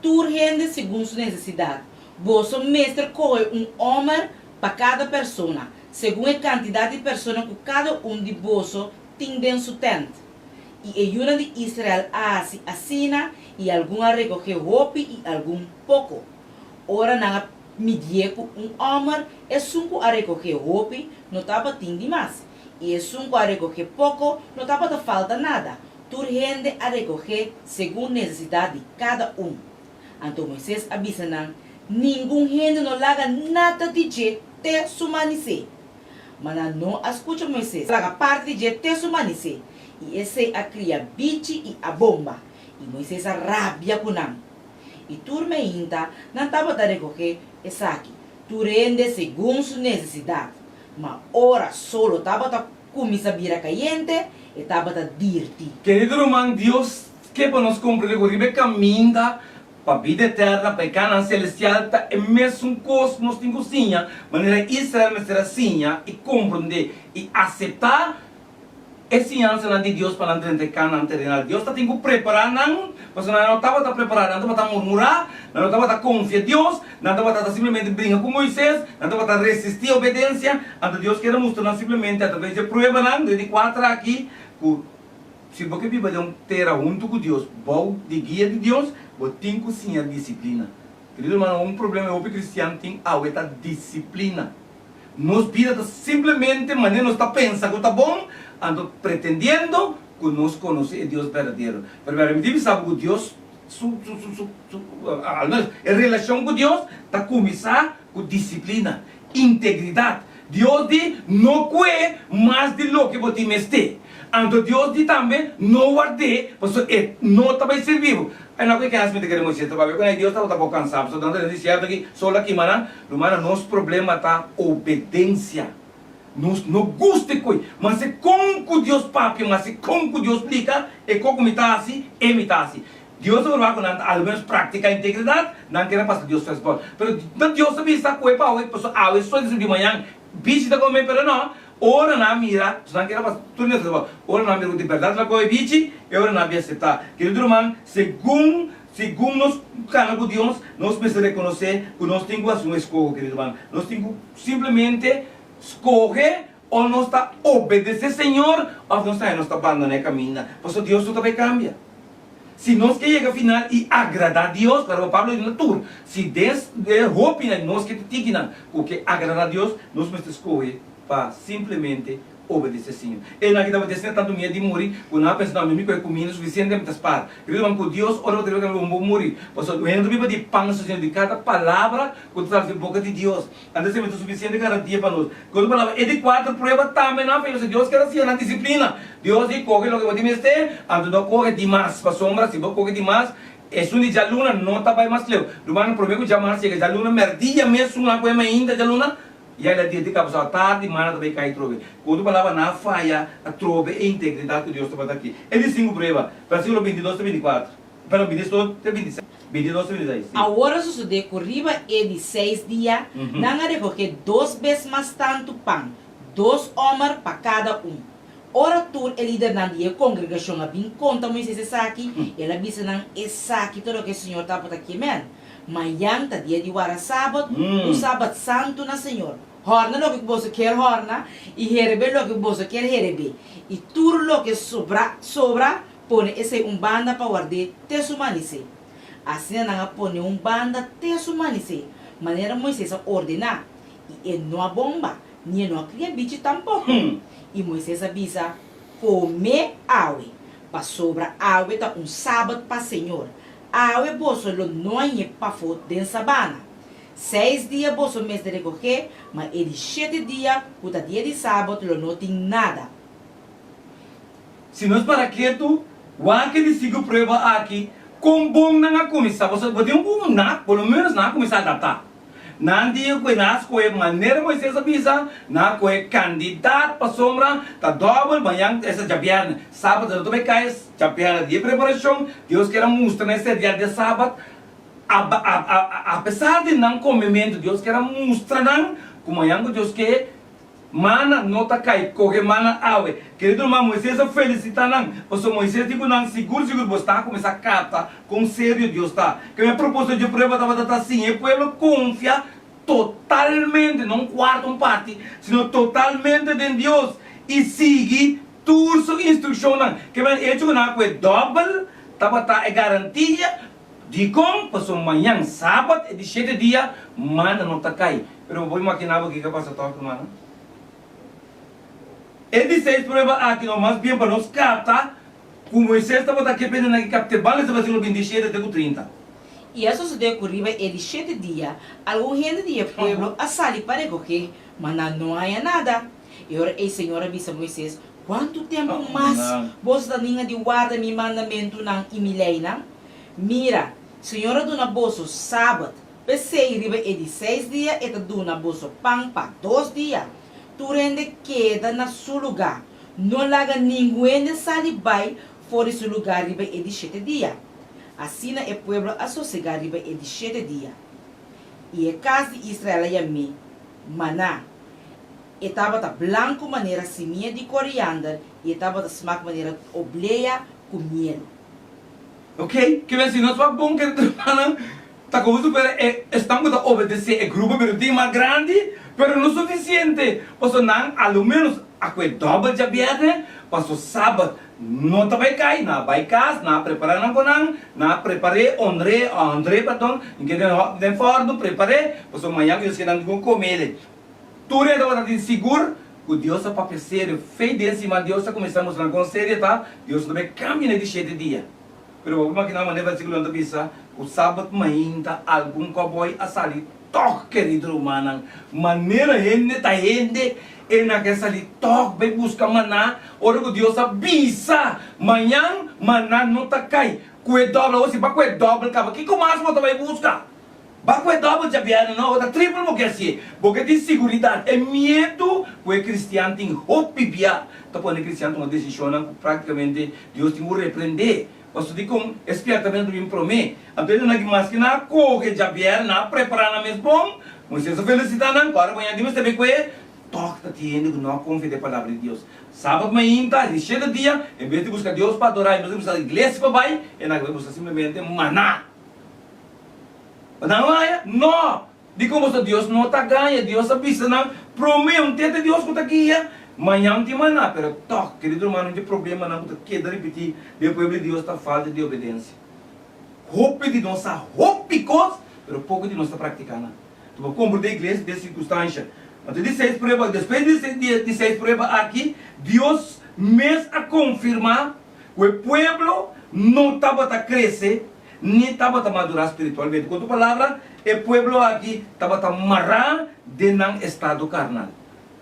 tur hende segun su nesesidat. Boso mester kohe un omer pa kada persona, segun e kantidat di persona ku kada un di boso tin den su tènt. I e yunan di Israel a hasi asina, i algun a rekohé hopi i algun poko. Ora nan a midié ku un omer, esun ku a rekohé hopi no tabatin di mas, i esun ku a rekohé poko no tabata falta nada, tur hende a rekohé segun nesesidat di kada un. Anto Moises a bisa nan, Ningun hende no laga nada di dje te su manisé. Ma nan no a skucha Moises, laga parti di dje te su manisé, i esei a kria bichi i a bomba, i Moises a rabia ku nan. I tur meinta nan tabata rekohé esaki, tur hende segun su nesesidat, ma ora solo tabata kuminsá bira kayente, e tabata dirti. Kerido ruman, Dios ke pa nos komprendé ku riba e kaminda Pa bida eterna, pa e Canaan celestial, ta e mesun cos nos tin cu siña, manera Israel mester a siña i comprende i acepta e siñansanan di Dios pa nan drenta e Canaan terenal. Dios ta tin cu prepara nan, pasobra nan no tabata prepara, nan tabata murmura, nan no tabata confia Dios, nan tabata ta simplemente bringa cu Moises, nan tabata resisti obedencia, anto Dios kier a mustra nan simplemente a traves di e pruebanan, den di cuater aki, cu. Si bo ke biba den un tera huntu ku Dios, bou di guia di Dios, bo tin ku siña disiplina. Kerido hermano, un problema e hopi kristian tin awe ta disiplina. Nos bida ta simplemente manera nos ta pensa ku ta bon, anto pretendiendo ku nos konosé e Dios berdadero. Pero mi tin bisa bo ku Dios su su su su su al menos e relashon ku Dios ta kuminsá ku disiplina, integridat. Dios di, No kue mas di loke bo tin mester. Anto Dios di tambe, No ward'é, pasobra e no ta bai sirbi bo. Ai no ku e kens mi ta kere Moisés ta papia ku nan, i Dios tabata por kansá, pasobra nan ta den desierto aki, sol a kima nan. Rumannan, nos problema ta obedensia. Nos no gusta e koi, ma si kon ku Dios papia, ma si kon ku Dios splika, e koko mi ta hasi, e mi ta hasi. Dios a proba ku nan ta al menos praktiká integridat, nan kere pasa Dios fèsbòl. Pero na Dios a bisa ku e pa awe, pasobra awe so di di mañan bichi ta kome, pero no, ora nan a mira, pasobra nan kere pasa tur Dios fèsbòl, ora nan a mira ku di bèrdat nan kome bichi, e ora nan a bin aseptá. Kerido ruman, segun segun nos kana ku Dios, nos mester rekonosé ku nos tin ku hasi un eskoho, kerido ruman. Nos tin ku simplemente skohe o nos ta obedesé Señor òf nos ta nos ta bandoná e kaminda, pasobra Dios no ta bai kambia. Si nos ke yega final i agradá Dios, pero Pablo di na tur, si des e hopinan nos ke ta tikinan ku ke agradá Dios, nos mester skohe pa simplemente obedesé Señor. Esnan ki tabata asina tantu miedu di muri, ku nan a pensa, No, mi mi kohe kuminda sufisiente, mi ta spar. Kerido hermano, ku Dios ora bo ta riba kaminda bo muri, pasobra hende no ta biba di pan so, sino di kada palabra ku ta sali di boka di Dios. Anto esei ta sufisiente garantia pa nos. Ku otro palabra, e di kuater prueba tambe nan fei. Dios kier a siña nan disiplina. Dios di kohe loke bo tin mester, anto no kohe di mas. Pasobra si bo kohe di mas, esun di djaluna no ta bai mas leu. Rumannan, promé ku djamars yega djaluna, mèrdia mesun nan kohe mainta djaluna, ya el a dia di kaba. Pasobra tardi mana ta bai kai trobe. Ku otro palabra, nan a faya atrobe e integridat ku Dios tabata aki. E di sinku prueba, versíkulo bintidos te bintikuater. Perdon, bintidos te bintiseis. 22 te 26, sí. Awor a sosodé ku riba e di seis dia, nan a rekohé dos bes mas tantu pan, dos omer pa kada un. Ora tur e lidernan di e kongregashon a bin konta Moises esaki, el a bisa nan, Esaki ta loke Señor tabata ke men. Mañan ta dia di wara sabat, un sabat santu na Señor. Hòrna loke ku boso kier hòrna, i herebé loke ku boso kier herebé. I tur loke sobra, sobra, Pone esei un banda pa ward'é te su manisé. Asina nan a pone un banda te su manisé, manera Moisés a ordená, i e no a bomba, ni e no a kria bichi tampoko. I Moisés a bisa, Komé awe, pasobra awe ta un sabat pa señor. Awe boso lo no hañ'é pafó den sabana. Seis dia boso mester rekogé, ma e di shete dia, ku ta dia di sabat, lo no tin nada. Si nos para ketu, wak e di sigu prueba aki, kon bon nan a kuminsá. Boso bo tin un nan, por lo ménos nan a kuminsá adaptá. Nan di ku nan a skohe manera Moisés a bisa, nan a kohe kandidat pasobra ta dòbel mañan esta djabièrnè, sabat no ta bai kai, djabièrnè di e preparashon, Dios kier a mustra nan esei dia di sabat, apesar di nan komementu Dios kier a mustra nan ku mañan ku Dios ke Mana no ta kai, kohe mana awe. Kerido ruman, Moisés a felisitá nan, pasobra Moisés di ku nan, Sigur, sigur bo sta kuminsá kapta kon serio Dios ta. Ke e propósito dje prueba tabata ta siña e pueblo konfia totalmente, no un kuarto, un parti, sino totalmente den Dios i sigui tur su instrukshonnan. Ke men echo ku nan a kohe dòbel tabata e garantia Dikon? Pasobra mañan, sabat, e di shete dia, mana no ta kai. Pero bo por imaginá bo kiko a pasa tòg, rumannan? E di seis prueba aki no mas bien pa nos kapta ku Moisés tabata ke pende nan ki kapte ban lesa versíkulo 27 te ku 30. I a sosodé ku riba e di shete dia, algun hende di e pueblo a sali pa rekogé, ma nan no a haña nada. E ora ei Señor a bisa Moisés, Kuantu tempu mas boso ta ninga di warda mi mandamentunan i mi leinan? Mira, Señor a duna boso sabat, p'esei riba e di seis dia e ta duna boso pan pa dos dia. Tur hende keda na su lugá, no laga ningun hende sali bai for di su lugá riba e di shete dia. Asina e pueblo a sosegá riba e di shete dia. I e kas di Israel a yam'é Maná. E tabata blanku manera simia di koriander i e tabata smak manera oblea ku miel. Ok, ke men si nos wak bon kere hermannan ta komo si fuera e esnan ku ta obedesé e grupo pero tin mas grandi pero no sufisiente pasobra nan a lo menos a kohe dòbel djabièrnè paso sabat no ta bai kai nan a bai kas nan a prepará nan ku nan nan a prepar'é honr'é honr'é perdon den fòrnu prepar'é pasobra mañan ku Dios ke nan kom'é Tur e tabata tin sigur ku Dios a papia serio. Fe den siman Dios a kuminsá mustra nan kon serio ta, Dios no ta bai kambia na e di shete dia. Pero bo por imaginá manera versíkulonan ta bisa ku sabat mainta algun kòbòi a sali tòg, kerido rumannan. Manera hende ta hende, e nan ke sali tòg bai buska maná ora ku Dios a bisa, Mañan maná no ta kai. Ku e dòbel, awor si bo a ku e dòbel kaba, kiko mas bo ta bai buska? Ba ku e dòbel djabièrnè no, ota tripel bo ke hasié. Bo ke tin siguridat. E miedu ku e kristian tin hopi bia ta pone e kristian tuma desishonnan ku práktikamente Dios tin ku reprendé. Pasobra dikon e spièrtamentu ta bin promé? Anto e nan ki maske nan a kohe djabièrnè, nan a prepará nan mes bon, Moisés a felisitá nan, ku ora mañana di mester bai ku e, tòg ta tin hende ku no a konfia den e palabra di Dios. Sabat mainta, di shete dia, en bes di buska Dios pa adorá, en bes di buska iglesia pa bai, e nan a bai buska simplemente maná. Pa nan haña? No! Dikon boso Dios no ta gaña? Dios a bisa nan, Promé un tete Dios ku ta guia, mañan tin maná. Pero tòg, kerido ruman, un di e problemanan ku ta keda ripití den e pueblo di Dios ta falta di obedensia. Hopi di nos sa hopi kos, pero poko di nos ta praktiká nan. Bo komprendé iglesia den sirkunstansha. Anto di seis prueba, despues di di seis prueba aki, Dios mes a konfirmá ku e pueblo no tabata krese ni tabata madurá spiritualmente. Ku otro palabra, e pueblo aki tabata mará den nan estado karnal.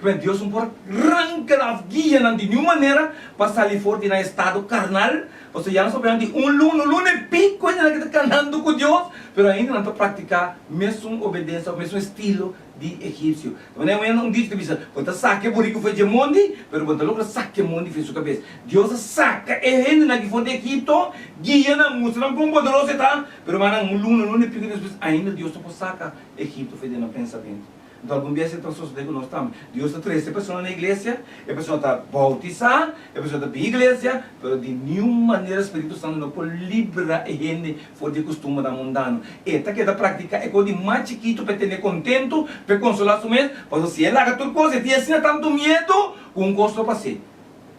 Kibè Dios no por ranka nan òf guia nan di niun manera pa sali for di nan estado karnal, pasobra ya nan sobrando di un luna, un luna i piko ainda nan ta kanando ku Dios, pero ainda nan ta praktiká mesun obedensia òf mesun estilo di egipsio. Ta manera un un dicho ta bisa, Bo ta saka e buriku for dje mondi, pero bo no ta logra saka e mondi for su kabes. Dios a saka e hendenan aki for di Egipto, guia nan, mustra nan kon poderoso e ta, pero mannan un luna, un luna i piko despues ainda Dios no por saka Egipto for di nan pensamentu. Anto algun bies e ta sosode ku nos tambe. Dios ta trese e persona na iglesia, e persona ta boutisá, e persona ta bin iglesia, pero di niun manera Spiritu Santu no por libra e hende for di e kustumbernan mundano. E ta keda praktiká e kos di mas chikitu pa e tene kontentu, pa e konsolá su mes, pasobra si e laga tur kos e tin asina tantu miedu ku un kos lo pas'é.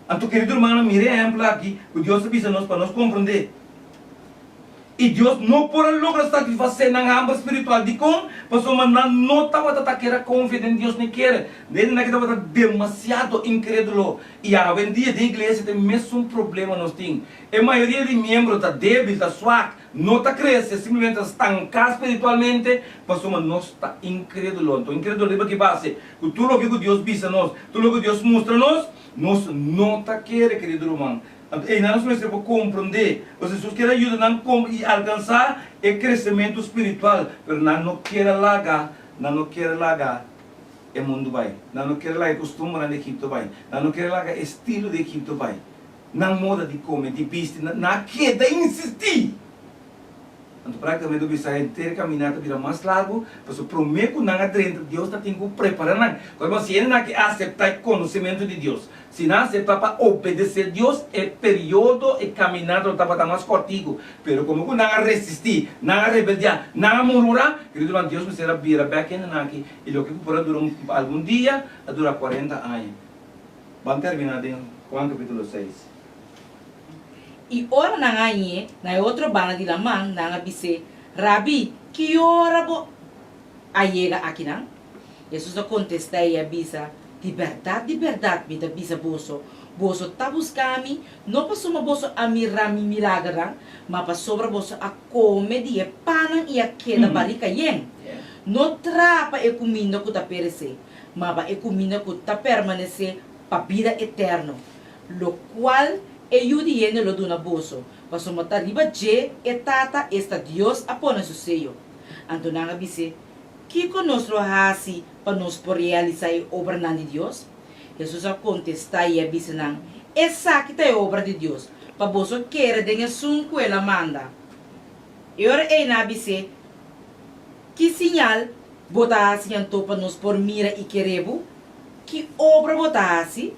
Anto kerido rumannan, mira e ehèmpel aki ku Dios ta bisa nos pa nos komprondé. I Dios no por a logra satisfasé nan hamber spiritual. Dikon? Pasobra nan no tabata ta kere konfia den Dios ni kere. Hendenan aki tabata demasiado inkrédulo. I awendia den iglesia ta e mesun problema nos tin. E mayoria di miembro ta débil, ta swak, no ta krese, simplemente ta stanká spiritualmente pasobra nos ta inkrédulo. Anto inkrédulo riba ki base? Ku tur loke ku Dios bisa nos, tur loke ku Dios mustra nos, nos no ta kere, kerido ruman. Anto einan nos mester por komprondé, pasobra Hesus kier a yuda nan kom i alkansá e kresementu spiritual, pero nan no kier a laga, nan no kier a laga e mundu bai, nan no kier a laga e kustumbernan di Egipto bai, nan no kier a laga e estilo di Egipto bai, nan moda di kome, di bisti, nan a keda insistí. Anto práktikamente bo bisa henter e kaminata bira mas largu, pasobra promé ku nan a drenta Dios ta tin ku prepará nan. Kòrda si hende nan ke aseptá e konosementu di Dios, si nan aseptá pa obedesé Dios, e periodo, e kaminata lo tabata mas kòrtiku. Pero komo ku nan a resistí, nan a rebeldiá, nan a murmurá, kerido ruman, Dios mester a bira bèk hendenan aki, i loke ku por a dura un algun dia, a dura kuarenta aña. Ban terminá den Juan kapítulo seis. I ora nan a hañ'é na e otro banda di laman, nan a bis'é, Rabí, ki ora bo a yega akinan? Hesus a kontestá i a bisa, Di bèrdat, di bèrdat, mi ta bisa boso, boso ta buska mi, no pasobra boso a mira mi milagernan, ma pasobra boso a kome di e pannan i a keda barika yen. No traha pa e kuminda ku ta peresé, ma pa e kuminda ku ta permanesé pa bida eterno, Lokual e Yu di hende lo duna boso, pasobra ta riba dje e Tata, esta Dios, a pone su seyo. Anto nan a bis'é, Kiko nos lo hasi pa nos por realisá e obranan di Dios? Hesus a kontestá i a bisa nan, Esaki ta e obra di Dios, pa boso kere den esun ku el a manda. E ora ei nan a bis'é, Ki siñal bo ta hasi anto pa nos por mira i kere bo? Ki obra bo ta hasi?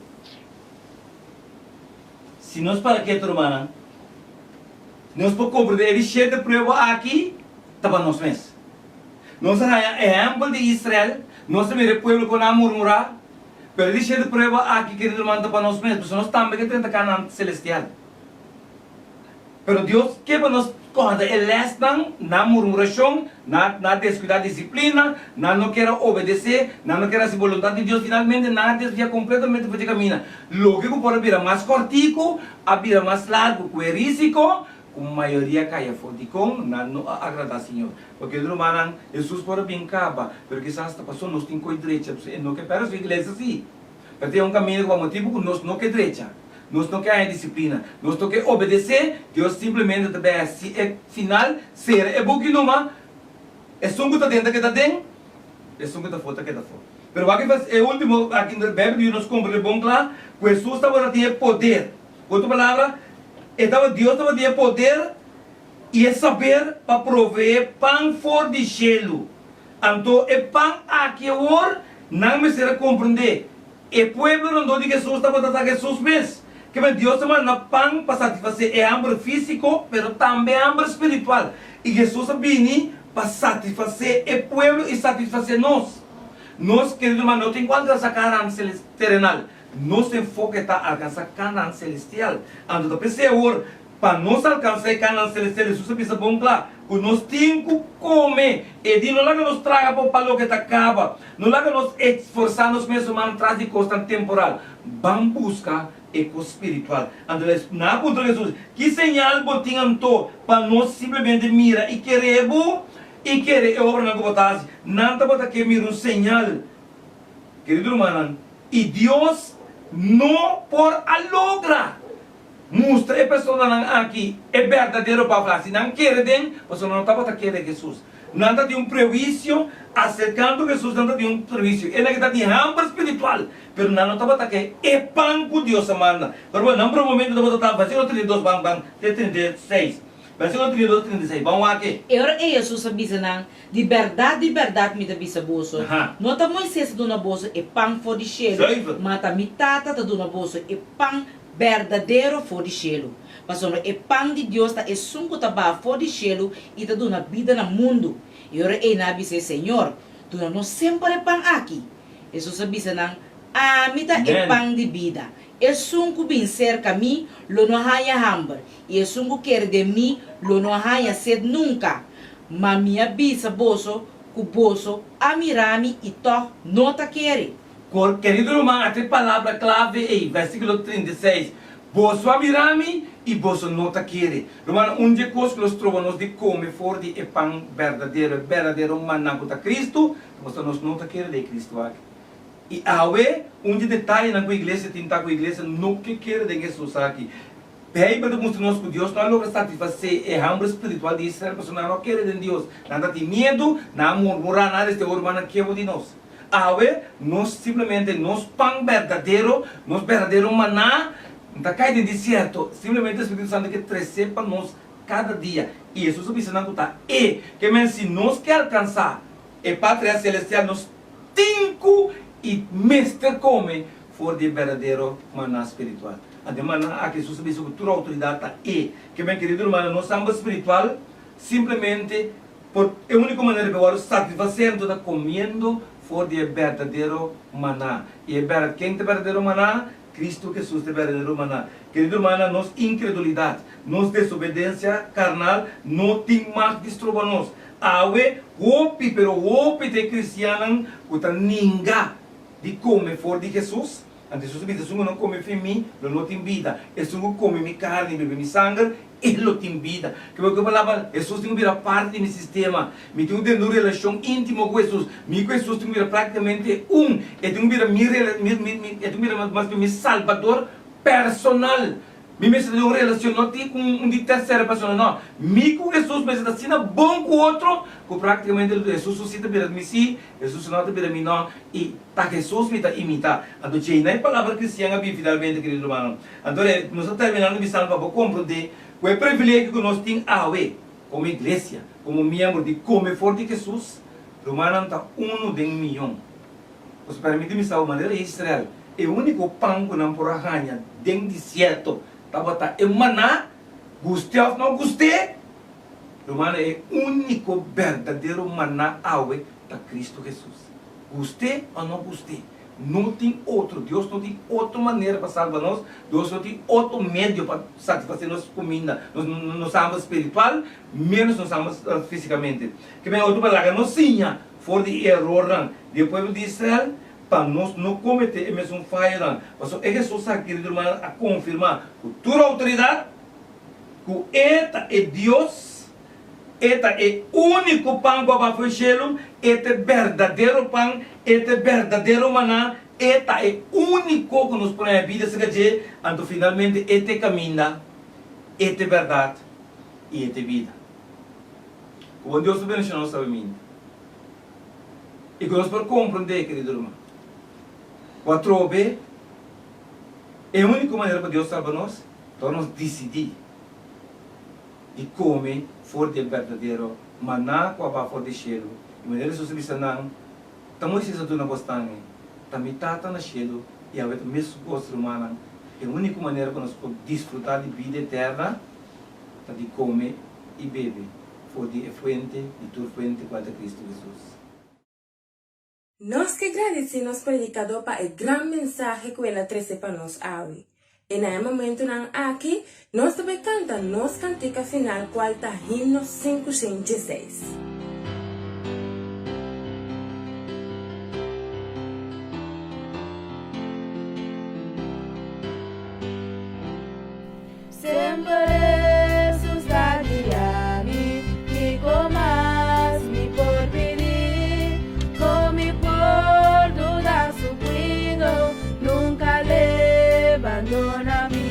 Si nos para ketu, rumannan, nos por komprendé e di shete prueba aki ta pa nos mes. Nos a haña ehèmpel di Israel, nos a mira e pueblo kon nan a murmurá, pero e di shete prueba aki, kerido ruman, ta pa nos mes, pasobra nos tambe ke drenta Kanaan selestial. Pero Dios ke pa nos kòrda e lèsnan, nan murmurashon, nan a deskuidá disiplina, nan no kier a obedesé, nan no kier a hasi boluntat di Dios, finalmente nan a desviá kompletamente for dje kaminda. Loke ku por a bira mas kòrtiku, a bira mas largu, ku e rísiko ku mayoria kai afó. Dikon nan no a agradá Señor? Pasobra e rumannan, Hesus por a bin kaba, pero kisas ta pasobra nos tin koi drecha, pasobra e no ke pèrdè su iglesia sí. Pero tin un kaminda ku pa motibu ku nos no ke drecha. Nos no ke haña disiplina. Nos no ke obedesé. Dios simplemente ta bay hasi e final, sera e buki numa, esun ku ta den ta keda den, esun ku ta afó ta keda afó. Pero wak e ultimo aki na Bijbel di nos komprende bon kla ku Hesus tabata tin e poder. Ku otro palabra, e tabata Dios tabata tin e poder i e saber pa proveé pan for di shelu. Anto e pan aki awor nan mester a komprendé. E pueblo rondó di Hesus tabata ta Hesus mes. Kimen Dios a manda pan pa satisfasé e hamber físiko, pero tambe e hamber spiritual. I Hesus a bini pa satisfasé e pueblo i satisfasé nos. Nos, kerido ruman, no tin ku alkansá Kanaan terenal. Nos enfoke ta alkansá Kanaan selestial. Anto ta p'esei awor Pa nos alkansá e Kanaan selestial, Hesus a bisa bon kla ku nos tin ku kome. E di, No laga nos traga pa loke ta kaba. No laga nos esforsá nos mes humano tras di kosnan temporal. Ban buska e kos spiritual. Anto nan a puntra Hesus, Ki señal bo tin anto pa nos simplemente mira i kere bo i kere e obranan ku bo ta hasi? Nan tabata ke mira un señal. Kerido rumannan, i Dios no por a logra Mustra e personanan aki e berdadero Pabla. Si nan kere den, pasobra nan no tabata kere Hesus. Nan ta tin un prehuisio aserkando Hesus, nan ta tin un prehuisio. Esnan ke ta tin hamber spiritual, pero nan no tabata ke e pan ku Dios a manda. Pero bueno, nan por un momento tabata ta, versikulo 32 ban ban te 36. Versikulo 32 36, ban wak e. E ora ei Hesus a bisa nan, Di bèrdat, di bèrdat mi ta bisa boso, no ta Moises a duna boso e pan for di shelu, ma ta mi Tata ta duna boso e pan berdadero for di shelu. Pasobra e pan di Dios ta esun ku ta baha for di shelu i ta duna bida na mundu. E ora ei nan a bis'é, Señor, duna nos semper e pan aki. Hesus a bisa nan, Ami ta e pan di bida. Esun ku bin serka mi lo no haña hamber, i esun ku kere den mi lo no haña sed nunka. Ma mi a bisa boso ku boso a mira mi i tòg no ta kere. Kor, kerido ruman, ata e palabra klave ei, versíkulo 36, Boso a mira mi i boso no ta kere. Rumannan, un dje kos ku los troba nos di kome for di e pan berdadero, e berdadero maná ku ta Kristu, ta pasobra nos no ta kere den e Kristu aki. I awe, un dje detayenan ku iglesia tin ta ku iglesia no ke kere den Hesus aki. Beibel ta mustra nos ku Dios no a logra satisfasé e hamber spiritual di Israel pasobra nan no a kere den Dios. Nan ta tin miedu, nan a murmurá, nan a desti, O rumannan, ke bo di nos? Awe, nos simplemente nos pan berdadero, nos berdadero maná, ta kai den desierto. Simplemente e Spiritu Santu ke tresé pa nos kada dia. I Hesus a bisa nan ku ta E. Ke men si nos ke alkansá e Patria Selestial, nos tin ku i mester kome for di e berdadero maná spiritual. Anto e maná aki Hesus a bisa ku tur outoridat ta E. Ke men, kerido rumannan, nos hamber spiritual simplemente por e úniko manera pa e wòrdu satisfasé anto ta komiendo for di e berdadero maná. I e bèrdat, ken ta e berdadero maná? Kristu Hesus ta e berdadero maná. Kerido rumannan, nos inkredulidat, nos desobedensia karnal no tin mag di stroba nos. Awe, hopi, pero hopi ta e kristiannan ku ta ninga di kome for di Hesus. Anto Hesus a bisa, Esun ku no kome fin mi, lo no tin bida. Esun ku kome mi karni i bebe mi sanger, e lo tin bida. Ke ku palabra, Hesus tin ku bira parti di mi sistema. Mi tin ku tene un relashon íntimo ku Hesus. Mi ku Hesus tin ku bira práktikamente un. E tin ku bira mi mi mi mi e tin ku bira mas bien mi Salbador personal. Mi mester ta den un relacion no tin cu un di tercera persona no. Mi cu Jesus mester ta asina bon cu otro cu practicamente Jesus su si ta bira mi si, Jesus su no ta bira mi no y ta Jesus mi ta imita. Anto djei na e palabra cristian a bin finalmente querido hermano. Anto nos ta terminando bisando pa bo comprende cu e privilegio cu nos tin awe como iglesia, como miembro di come for di Jesus, rumannan ta uno den miyon. Pues permiti mi sa manera Israel, e úniko pan ku nan por a haña den desierto tabata e maná, gust'é òf no gust'é, rumannan, e úniko berdadero maná awe ta Kristu Hesus. Gust'é òf no gust'é, no tin otro. Dios no tin otro manera pa salba nos, Dios no tin otro medio pa satisfasé nos kuminda, nos hamber spiritual, ménos nos hamber físikamente. Ke men otro pa laga nos siña For di e erornan di e pueblo di Israel, pa nos no kometé e mesun fayonan. Pasobra e Hesus aki, kerido rumannan, a konfirmá ku tur outoridat ku E ta e Dios, E ta e úniko pan ku a baha for di shelu, E ta e berdadero pan, E ta e berdadero maná, E ta e úniko ku nos por haña bida serka dje, anto finalmente E ta e kaminda, E ta e bèrdat i E ta e bida. Ku bon Dios ta bendiciona nos sabimente i ku nos por comprende, kerido ruman, ku atrobe e unico manera pa Dios salba nos ta ora nos dicidi di come for di e berdadero maná ku a baha for di shelu. I manera Jesus a bisa nan, Ta Moises a duna bos tan e, ta mi Tata na shelu i awe ta mes bos, rumannan. E unico manera ku nos por disfruta di bida eterna ta di come i bebe for di e fuente di tur fuente cual ta Cristo Jesus. Nos ke gradisí nos predikadó pa e gran mensahe ku el a trese pa nos awe. I na e momentunan aki, nos ta bai kanta nos kantika final kual ta Himno 516. Semper Hesus ta guia mi, kiko mas mi por pidi? Kon mi por duda su kuido? Nunka l'e bandona mi.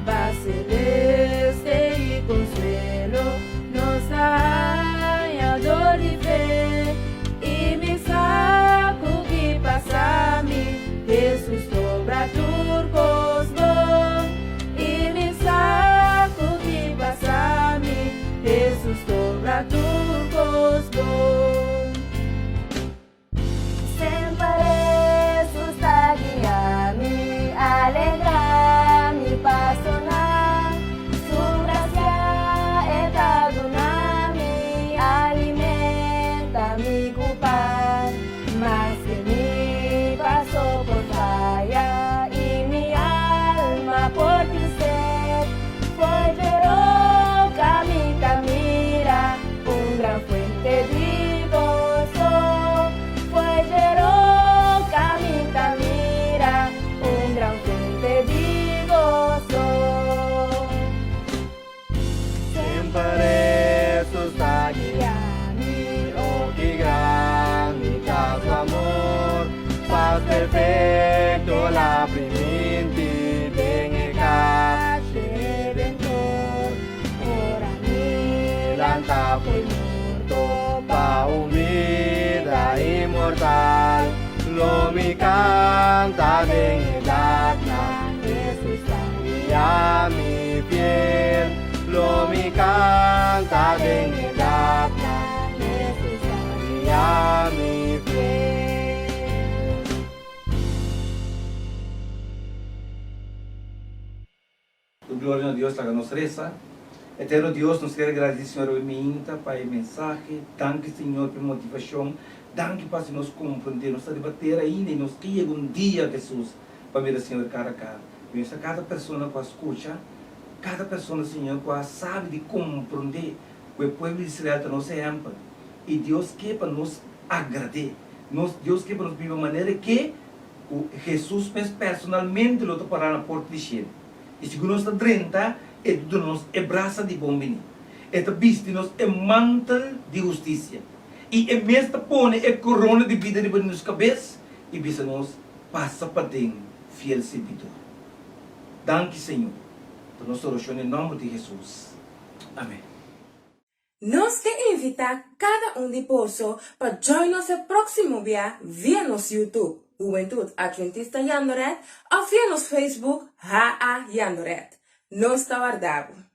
Pas celeste i konsuelo nos ta haña dor di fe. I mi sa ku ki pasa mi, Hesus obra tur kos bon. I mi sa. kanta den edatnan, Hesus ta guia mi fiel. Lo mi kanta den edatnan, Hesus ta guia mi fiel. Tur gloria na Dios laga nos resa. Eterno Dios nos kier gradisi Señor awe minta pa e mensahe, danki Señor pa e motivacion, danki pa hasi nos comprende nos ta riba tera ainda y nos ke yega un dia Jesus pa mira Señor cara a cara. Bendice cada persona cu a scucha, cada persona Señor cu a sabi di comprende cu e pueblo di Israel ta nos ehempel y Dios ke pa nos agrade, nos Dios ke pa nos biba manera ke Ku Hesus mes personalmente lo ta pará na porta di shelu, i sigun nos ta drenta, e ta duna nos e brasa di bon biní. E ta bisti nos e mantel di hustisia, i e mes ta pone e korona di bida riba di nos kabes i bisa nos, Pasa paden, fiel sirbidor. Danki, Señor. Ta nos orashon den nòmber di Hesus. Amèn. Nos ke invitá kada un di boso pa join nos e próksimo bia via nos YouTube, Hubentud Adventista Jandoret, òf via nos Facebook, HA Jandoret. Nos ta warda bo!